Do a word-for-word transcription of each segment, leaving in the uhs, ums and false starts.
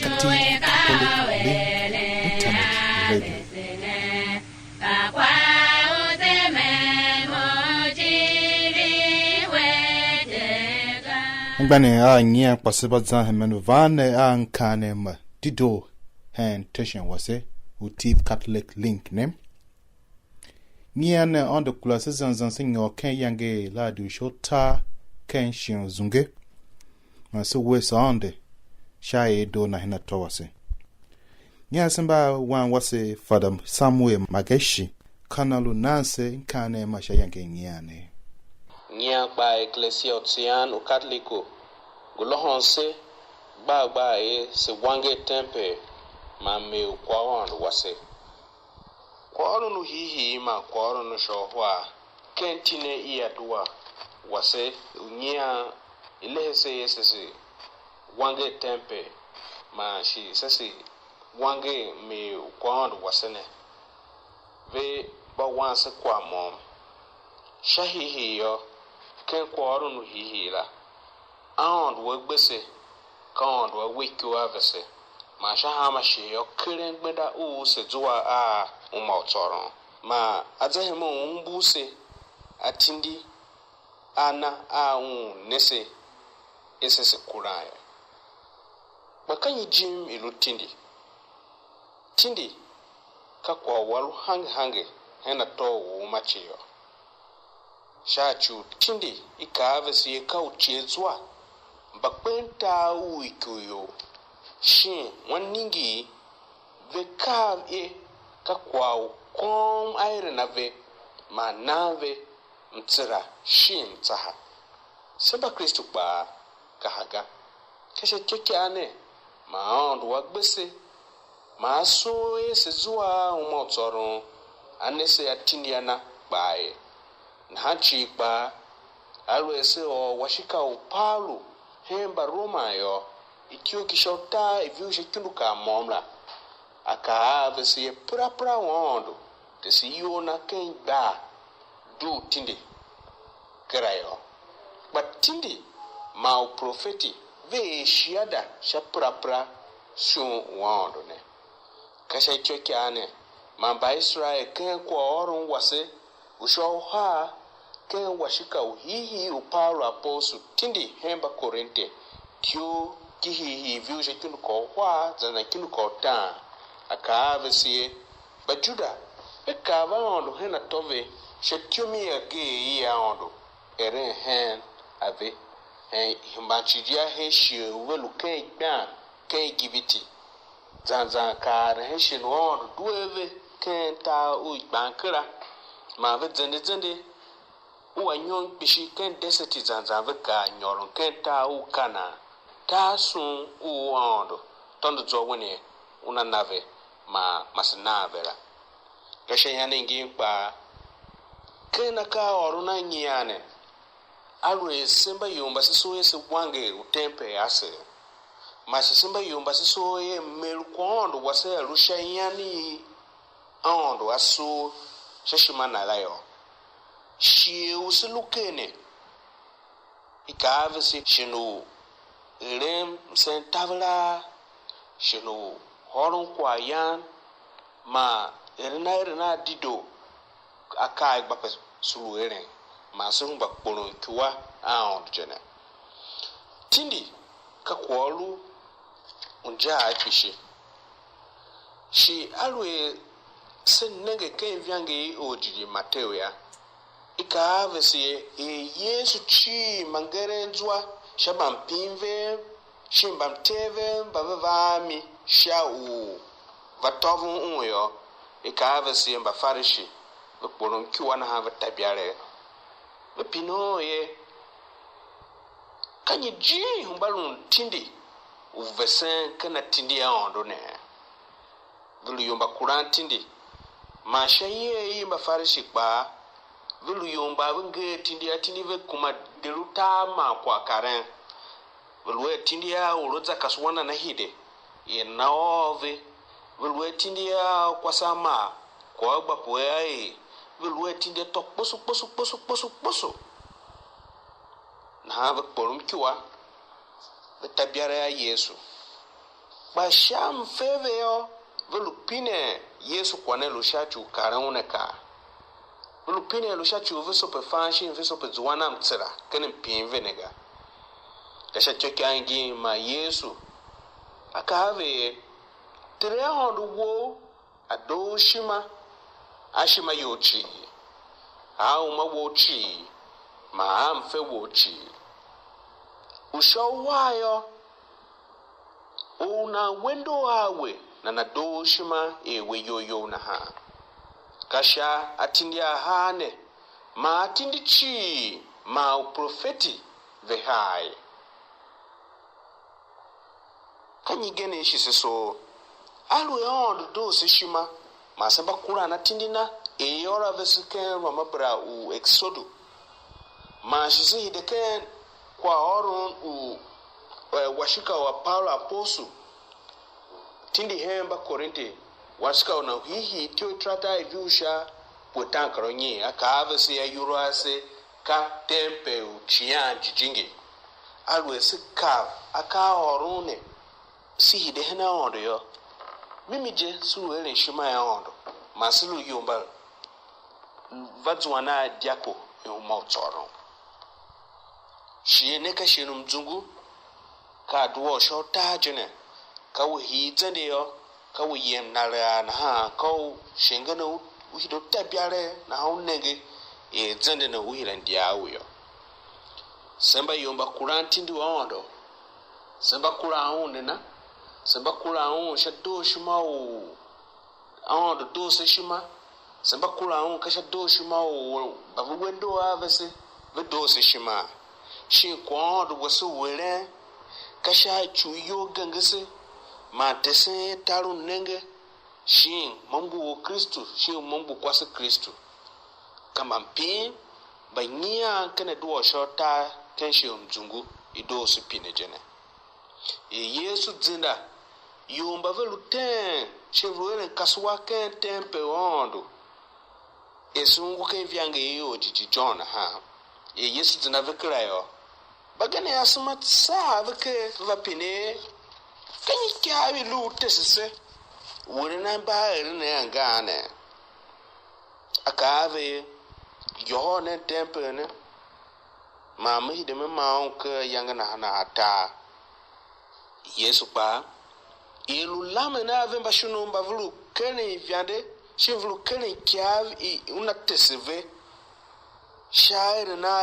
Catholic Link Internet Radio. Anmgbianev a nyian kpa se mba zan hemen u van ne a mkaanem ma dedoo hen teshen wase u Tiv Catholic Link ne. Nyian ne Aôndo kura se zan zan se nyôr ken iyange i Lahadi u sha utar ken shighe u zunge, man se wuese Aôndo sha er doo na hen atô wase. Nyian se mba a wan wase Fada Samuel Magashi, ka na lu nan se mkaanem ma sha iyange i nyian ne. Nyian kpa Eklesia u Tsian u Katoliku ngu lôhôn se gbar gbar er se wanger tempel man mer u kwaghaôndo wase. Kwaghôron u hiihii man kwaghôron u sha uhar ken itine i adua wase u nyian i lehe se er se se wanger tempel man shi se se wanger mer u kwaghaôndo wase ne, ve mba wan se kwagh môm. Sha hiihii yô, ken kwaghôron u hiihii la, Aôndo a gbe se, ka Aôndo a we ikor a vese, man sha hanma shighe yô, keren gbenda u se zua a uma u tsôron. Man a za hemen u umbur se atindi a na a un ne se, er se se kuran yô. Kpa ka nyi jim i lu tindi? Tindi ka kwagh u a lu hange hange hen atô u uma cii yô. Sha ci u tindi i kaa a vese er ka uicuezwa, mbakpen tar u ikurior, shin waningir ve kav er ka kwagh u kôôm a eren a ve man nan ve mtsera shin mtsaha. Se Mbakristu kpaa, kaha ga. Ka sha ityôkyaa ne man Aôndo a gbe se, man a soo er se zua a uma u tsôron, a ne se atindi a na kpaa ye. Nahan cii kpaa, aluer se ôr washika u Paulu hen Mbaroma yô, ityough ki sha utar ivur sha ikundu kar môm la, a kaa a vese er perapera u Aôndo tese iyol na ken igbar dugh tindi kera yô. Kpa tindi man uprofeti ve er shiada sha perapera shon u Aôndo ne. Ka sha ityôkyaa ne man Mbaiserael ken kwaghôron wase u sha uhar ken washika u hiihii u Paulu apostoli tindi hen Mbakorinte, ityough ki hiihii ivur sha ikundu kar uhar zan zan ikundu kar utaan, a kaa a vese er, Mbajuda ve kav Aôndo hen atô ve sha ityom i agee i Aôndo eren hen a ve, hen hemban cidii hen shighe u ve lu ken ikpan ken Igipiti. Zan zan kaaren hen shighe u Aôndo due ve ken tar u ikpan kera, man ve zende zende u anyom kpishi ken deseti zan zan ve kar nyôron ken tar u Kanaan, tar sum u Aôndo tôndo zwa wene una na ve, man mase nan ve la. Ka sha ian i ngin kpaa, ken akaaôron a nyian ne, aluer se mba ior mba se soo er se wanger u tempel ase, man shi se mba ior mba se soo er mer u kwaghaôndo wase a lu sha ian i Aôndo a soo sha ishima na la yô, shighe u se lu ken ne, i kaa a vese shin u eren msen taveraa, shin u ôron kwaghyan, man eren aeren a dedoo akaa a i gba pe se lu eren, man se hemba kporom ikyua a Aôndo je ne. Tindi ka kwagh u lu unjaa kpishi. Shi aluer se nenge ken ivangeli i Orjijingi Mateu yô, i kaa a vese er, er Yesu cii mba ngeren zwa sha mbampin vev shin mbamtev vev mba ve va a mi sha u va tôvon un yô, i kaa a vese er Mbafarishi ve kporom ikyua nahan ve tabiaregh. Ve pine un er, ka nyi ijiir hemba lun tindi u vesen ken atindi a Aôndo nee? Ve lu ior mba kuran tindi, man sha ier i Mbafarishi kpaa, ve lu ior mba ve nger tindi, atindi ve kuma deri utar man kwaghkaren. Ve lu a tindi a or a za kasua nana hide, er nana ôô ve. Ve lu a tindi a kwase a mar, kwagh a gba pue a er. Ve lu a tindi a tô kposo kposo kposo kposo kposo. Nahan ve kporom ikyua, ve tabiaregh a Yesu. Kpa sha mfe ve yô, ve lu pinen Yesu kwagh ne lu sha ci u karen un akaa. Ve lu pinen lu sha ci u ve sope fan shin ve sope zuan a mtsera ken mpin ve ne ga. Ka sha ityôkyaa ngin man Yesu a kaa a ve er: Ter Aôndo wou a doo u ishima a ishima you cii, a uma wou cii, man a mfe wou cii. U sha uhar yô, or u nan we ndor a we, nana doo u ishima er we iyol you nahan. Ka sha atindi ahar ne man atindi cii man uprofeti ve haa ye. Ka nyi igen i shi se soo? Aluer Aôndo doo se ishima, man se mba kuran atindi na er i ôr a vese ken Roma bera u Eksodu, man shi se hide ken kwaghôron u, eh, washika u Apaulo apostol, tindi hen Mbakorinte, washika u nan hiihii ityough tarata i viu sha pue taankaronyiin, a kaa a vese ayol a ase ka tempel u Icighan Jijingi. Aluer se kav akaa a ôron ne, se hide hen Aôndo yô, mimi je se lu eren ishima i Aôndo, man se lu ior mba va zuan a dyako i uma u tsôron. Shighe ne ka shighe u mzungu, ka adua u sha utar je ne, ka u hii zende yô, ka u yem naregh nahan, ka u shi ngene u, u hide u ta ibiaregh nahan u nenge er zende ne u hira ndiar u yô. Se mba ior mba kuran tindi u Aôndo, se mba kuran un nena? Se mba kuran un sha dooshima u Aôndo doo se ishima, se mba kuran un ka sha dooshima u mba ve we ndor a vese, ve doo se ishima. Shin kwaghaôndo wese u eren ka sha ci u iyol gengese, man tesen er tar u nenge, shin mo ngu Orkristu, shin mo ngu kwase Kristu? Ka mbampin mba nyian ken adua u sha utar ken shighe u mzungu i doo se pine je ne. Er Yesu zenda, ior mba ve lu teen shin ve lu eren kasua ken tempel u Aôndo, er se ongo ken ivangeli i Orjighjigh John nahan. Er Yesu zenda ve kera yô, mbagenev asema tsaa ve ker, ve va pine er: Ka nyi ikyav i lu u tese se u eren a mbaeren ne angan ne? A kaa a ve er: Yôhôr nen tempel ne, man me hide me maa un ker ayange nahan atar. Yesu kpaa, er lu lamen a ve mbashonov mba ve lu keren ivande shin ve lu keren ikyav i una tese ve sha aeren a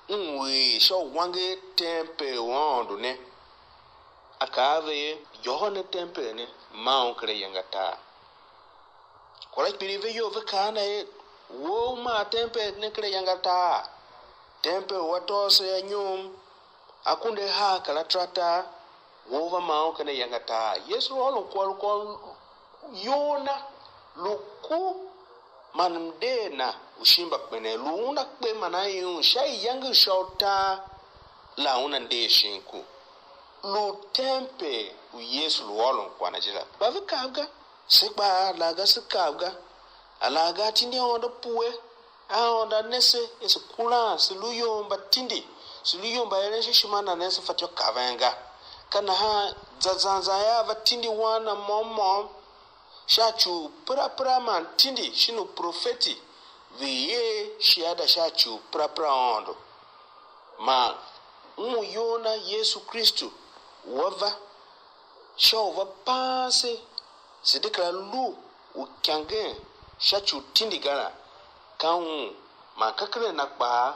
un er sha u wanger tempel u Aôndo ne, a kaa a ve er: Yôhôr nen tempel ne, maa un ker ayange atar. Kwagh la kpiligh ve iyol, ve kaa a na er: Wou u maa tempel ne ken ayange atar? Tempel u a tôô se anyom, akunduahar kar ataratar, wou va maa un ken ayange atar? Yesu lu ôron kwagh, lu kwagh u iyol na lu ku man mnder na u shin mbakpenev, lu una kpe man a iun sha iyange u sha utar la una nder shin ku. Lu tempel u Yesu lu ôron kwagh na je la, kpa ve kav ga. Se kpaa, alaghga se kav ga. Alaghga atindi a Aôndo pue, a Aôndo a ne se, er se kuran, se lu ior mba tindi, se lu ior mba eren sha ishima na ne, se fatyô kaven ga. Ka nahan za zan zan yô, a va tindi wan na môm môm, sha ci u perapera man tindi shin uprofeti, ve er shiada sha ci u perapera Aôndo. Man un u iyol na, Yesu Kristu, u a va sha u va paan se, se de kera lu u ikyangen sha ci u tindi ga la, ka un. Man ka ken a na kpaa,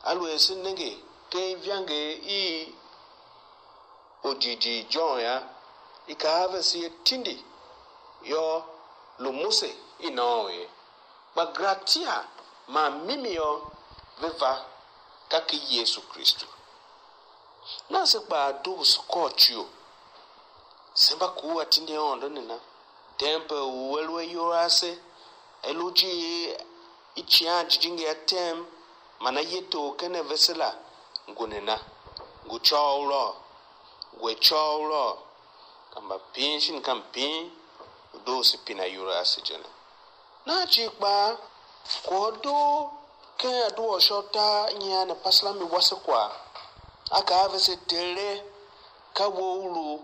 aluer se nenge ken ivangeli i Orjighjigh John yô, i kaa a vese er: Tindi yô, lu Mose i na un ye, kpa gratia man mimi yô, ve va, ka ken Yesu Kristu. Nahan se kpaa doo u se kôr cio, se mba kuugh atindi a Aôndo nena? Tempel u a lu ayol a ase, a lu ijiir i Icighan Jijingi a tem, man a ye tor ken a vese la, ngu nena? Ngu côôgh lôô? Ngu a côôgh lôô? Ka mbampin shin ka mpin u doo se pine ayol a ase je ne? Nahan cii kpaa, kwagh u doo ken adua u sha utar nyian ne Pasalmi wase kwagh, a kaa a vese: Tere, ka we u lu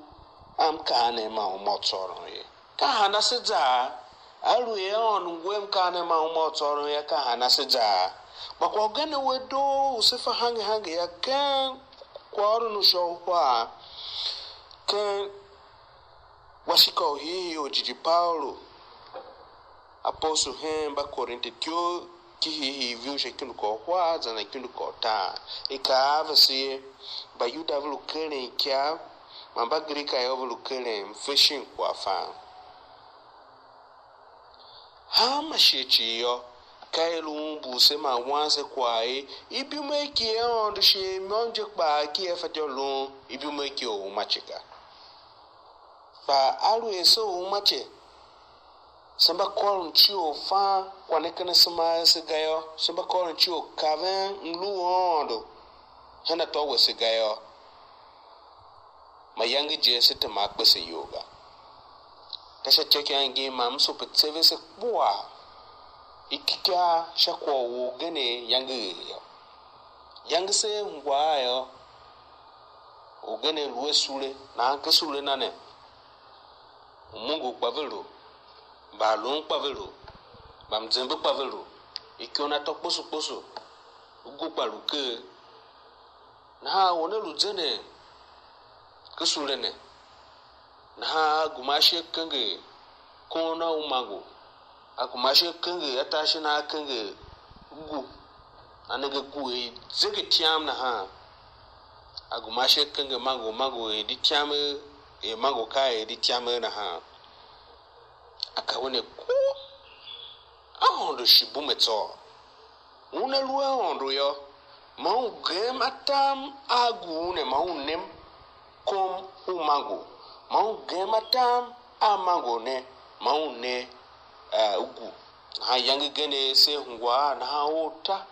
a mkaanem ma uma u tsôron ye. Ka hana se za a? Aluer Aôndo ngu a mkaanem ma uma u tsôron ye, ka hana se za a? Kpa kwagh ugen u a doo u se fa hange hange yô, ken kwaghôron u sha uhar, ken washika u hiihii u Orjijingi Paulu, apostoli hen Mbakorinte, ityough ki hiihii, ivur sha ikundu kar uhar zan ikundu kar utaan, i kaa a vese er, Mbayuda ve lu keren ikyav, man Mbagrika yô, ve lu keren mfe shin kwaghfan. Hanma shighe cii yô, ka i lu umbur se man wan se kwagh er ibumegh ki Aôndo shi môm je kpaa ki a fatyô u lun ibumegh ki u uma ce ga. Kpa aluer se u uma ce, se mba kôron cia u fan kwagh ne ken asema ase ga yô, se mba kôron cia u kaven mlu u Aôndo hen atô wese ga yô, mayange je se tema a kpe se iyol ga. Ka sha ityôkyaa ngin man m soo pe tsev ase kpuaa, ikikar sha kwagh u orgen yange er yô. Yange se ungwa a yô, orgen lu a sule, nahan ken sule na ne, umungur kpa ve lu, mbaalum kpa ve lu, mbamzembe kpa ve lu, ikyon atô kposo kposo, ugu kpa lu ker. Nahan or ne lu zenden ken sule ne, nahan a gema ashe a kenger kon na u mango, a gema ashe a kenger, a ta ashe na a kenger gu, a nenge gu er zegetyam nahan, a gema ashe a kenger mango, mango er di tyam er, er mango ka er di tyam er nahan. A kaa a we ne, ku Aôndo shi bume tsô. Una lu Aôndo yô, ma u gem atam a gu ne, ma u nem kom u mango, ma u gem atam a mango ne, ma u ne, eh, ugu. Nahan iyange gen se hungwa nahan or ta,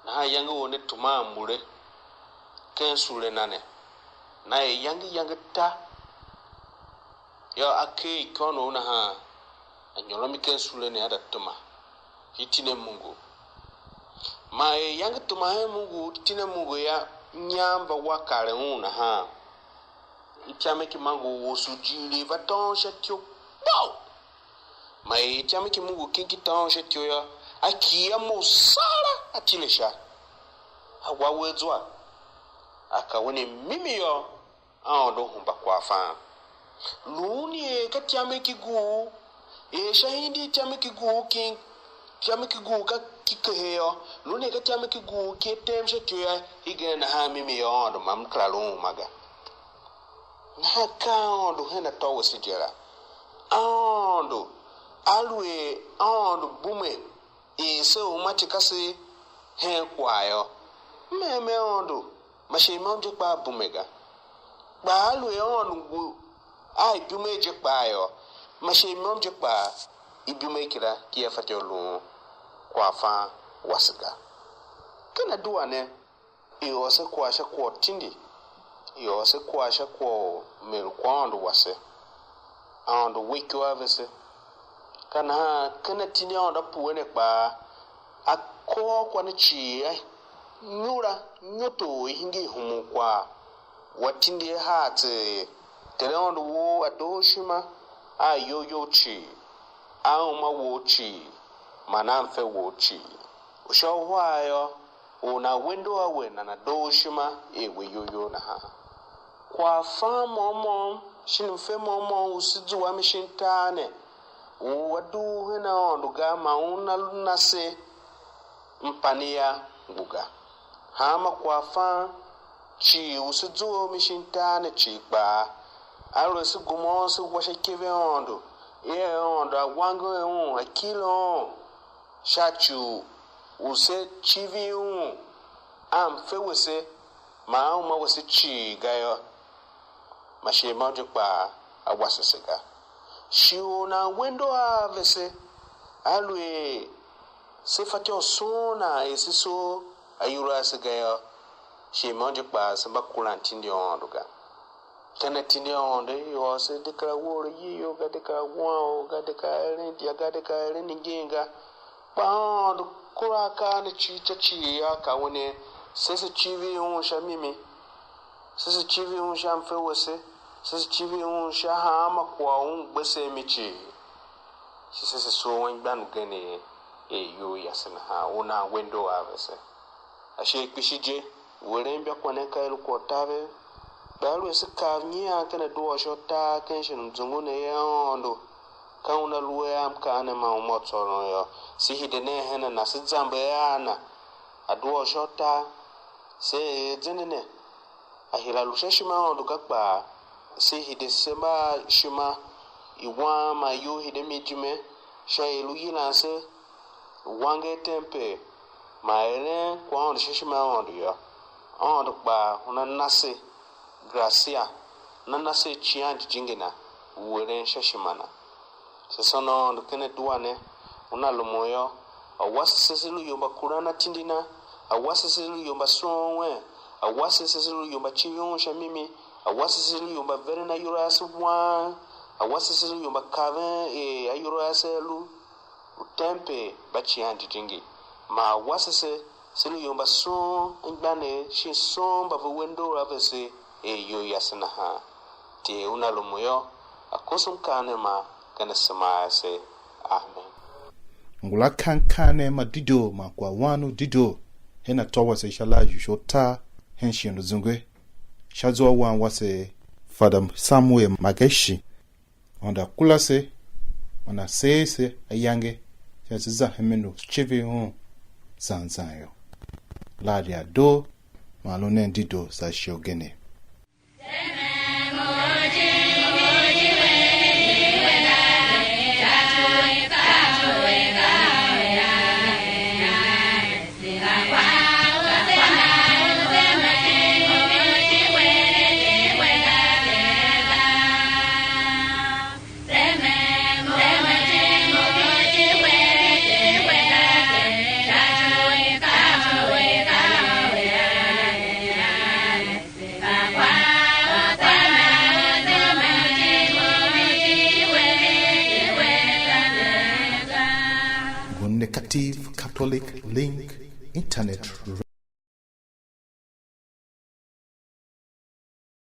nahan iyange or ne tuma a mure ken sule na ne, na er iyange iyange ta. Yô, a ker ikônough nahan, a nyôron mi ken sule ne, a za tema, i tine mungu. Man er iyange tema hen mungu, i tine mungu yô, nyam va wa karen un nahan. Ityameki mangu u oso jighilii va tôôn sha ityou kpou. Man er ityameki mungu king ki tôôn sha ityou yô, a kighir a mough saara, a tile sha. A wa uwegh zwa. A kaa a we ne, mimi yô, Aôndo hemba kwaghfan. Luun er ka ityameki gugh, er sha hindi ityameki gugh king, ityameki gugh ka ki kehe yô, luun er ka ityameki gugh ki atem sha ityou yô, hegen nahan mimi yô, Aôndo ma m kera lu uma ga. Nahan ka Aôndo hen atô wese je la. Aôndo, aluer Aôndo bume er se uma ci ka se hen kwagh yô, m er me Aôndo, ma shighe môm je kpaa bume ga. Kpa aluer Aôndo ngu a ibumegh je kpaa yô, ma shighe môm je kpaa ibumegh kira ki a fatyô u luun kwaghfan wase ga. Ken adua ne, i ôr se kwagh sha kwagh u tindi, i ôr se kwagh sha kwagh u mer u kwaghaôndo wase. Aôndo we ikor a vese. Ka nahan ken atindi Aôndo a pue ne kpaa, a kôr kwagh ne cii, a nyôr a nyoto u i hingir humun kwagh, u atindi a haa tseegh. Ter Aôndo wou a doo ishima a iyol you cii, a uma wou cii, man a mfe wou cii. U sha uhar yô, or nan we ndor a we, nana doo ishima er we iyol you nahan. Kwaghfan môm môm shin mfe môm môm u se zua mi shin tar ne, u a dugh hen Aôndo ga, man una lu na se mpania ngu ga. Hanma kwaghfan cii u se zua mi shin tar ne cii kpaa, aluer se gema se wa sha ikev i Aôndo, er Aôndo a wanger un, a kile un sha ci u, u se civir un a mfe wese man a uma wese cii ga yô, ma shighe môm je kpaa a wase se ga. Shi or nan we ndor a vese, aluer se fatyô u soon nan er se soo ayol a se ga yô, shighe môm je kpaa se mba kuran tindi Aôndo ga. Ken atindi Aôndo i ôr se, de kera wor ayi you ga, de kera wuan or ga, de kera eren idya ga, de kera eren ingen ga. Kpa Aôndo kura akaa ne cii ca cii a kaa we ne, se se civir un sha mimi, se se civir un sha mfe wese, Se civir un sha hanma kwagh u un gbe se a mi cii, shi se, se soo anmgbian ugen er, er iyol yase nahan, u nan we ndor a vese. Ashe kpishi je, u eren imbakwanden ka i lu kwagh u taver. Kpa aluer se kav nyian ken adua u sha utar ken shighe u mzungu ne er Aôndo, ka una lu a mkaanem ma uma u tsôron yô, se hide nen hen a na, se zamber a na, adua u sha utar, se er zende ne, a hira lu sha ishima i Aôndo ga kpaa, se hide se mba a ishima i wang man iyol hide mi ijime, sha er lu yilan se wanger tempel, man eren kwaghaôndo sha ishima i Aôndo yô, Aôndo kpaa una na se gracia, una na se Icighan Jijingi na u eren sha ishima na. Se sôn Aôndo ken adua ne, una lumun yô, a wase se, se lu ior mba kuran atindi na, a wase se, se lu ior mba sughun wen, a wase se, se lu ior mba civir un sha mimi, a wase se, se lu ior mba veren ayol a ase wang, a wase se, se lu ior mba kaven er ayol a ase a lu u tempel mba Icighan Jijingi, man a wase se, se lu ior mba sughun anmgbianev shin sughun mba ve we ndor a vese er iyol yase nahan. Ter una lumun yô, a koso mkaanem ma ken asema a ase. Amen. Ngula kan mkaanem ma dedoo man kwaghwan u dedoo hen atô wase sha Lahadi u sha utar hen shighe u zungwe, sha zwa u wan wase Fada Samuel Magashi. Aôndo a kura se, man a seer se ayange, sha se za hemen u civir un zan zan yô. Lahadi a doo, man lu nen dedoo za shighe ugen. Ngun Negative Catholic Link Internet